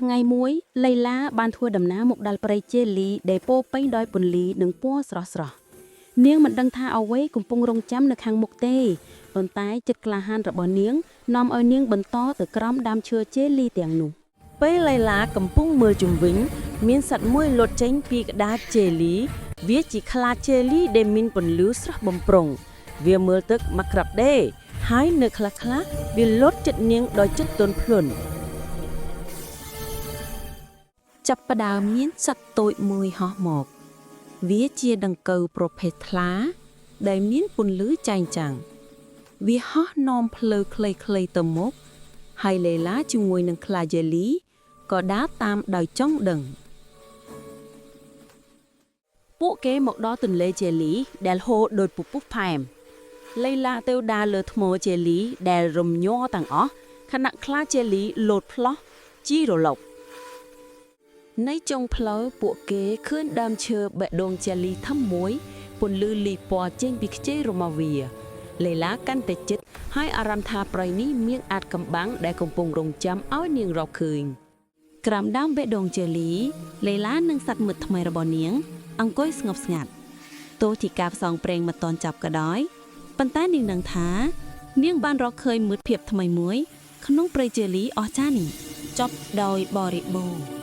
ថ្ងៃមួយលៃឡាបានធ្វើដំណើរមកដល់ព្រៃជេលីដែលពោរពេញដោយពន្លឺនិងពណ៌ស្រស់ស្រស់នាងមិនដឹងថាអ្វីកំពុងរង់ចាំនៅខាងមុខទេប៉ុន្តែចិត្តក្លាហានរបស់នាងនាំឲ្យនាងបន្តទៅក្រោមដើមឈើជេលីទាំងនោះ ពេលឡៃឡាកំពុងមើលជំវិញ មានសត្វមួយលោតចេញពីក្តារជេលី វាជាខ្លាជេលីដែលមានពន្លឺស្រស់បំព្រង វាមើលទឹកមកក្រាប់ដេហើយនៅខ្លះខ្លះៗវាលោតចិត្តនាងដោយចិត្តទន់ភ្លន់ ចាប់ផ្ដើមមានសត្វតូចមួយហោះមក វាជាដង្កូវប្រភេទថ្លា ដែលមានពន្លឺចែងចាំង វាហោះនាំផ្លូវខ្លីៗទៅមុខហើយលេឡាជាមួយនឹងខ្លាយេលីក៏ដើរតាមដោយចង់ដឹង ពួកគេមកដល់ទន្លេជេលីដែលហូរដូចពពុះផែមលៃឡាទៅដើរលើថ្មជេលីដែលរំញ័រទាំងអស់ខណៈខ្លាជេលីលោតផ្លោះជីរលក នៅចុងផ្លូវពួកគេឃើញដើមឈើបេះដូងជាលីធំមួយពន្លឺលីពណ៌ចេញពីខ្ចីរបស់វាលេឡាកាន់តែជិតហើយអារម្មណ៍ថាប្រៃនេះមានអាចកំបាំងដែលកំពុងរងចាំឲ្យនាងរកឃើញក្រោមដើមបេះដូងជាលីលេឡានិងសត្វមិត្តថ្មីរបស់នាង អង្គុយស្ងប់ស្ងាត់ទោះជាការផ្សងព្រេងមិនទាន់ចាប់ក៏ដោយប៉ុន្តែនាងដឹងថា នាងបានរកឃើញមិត្តភាពថ្មីមួយ ក្នុងព្រៃជាលីអស្ចារ្យនេះចប់ដោយបរិបូរណ៍។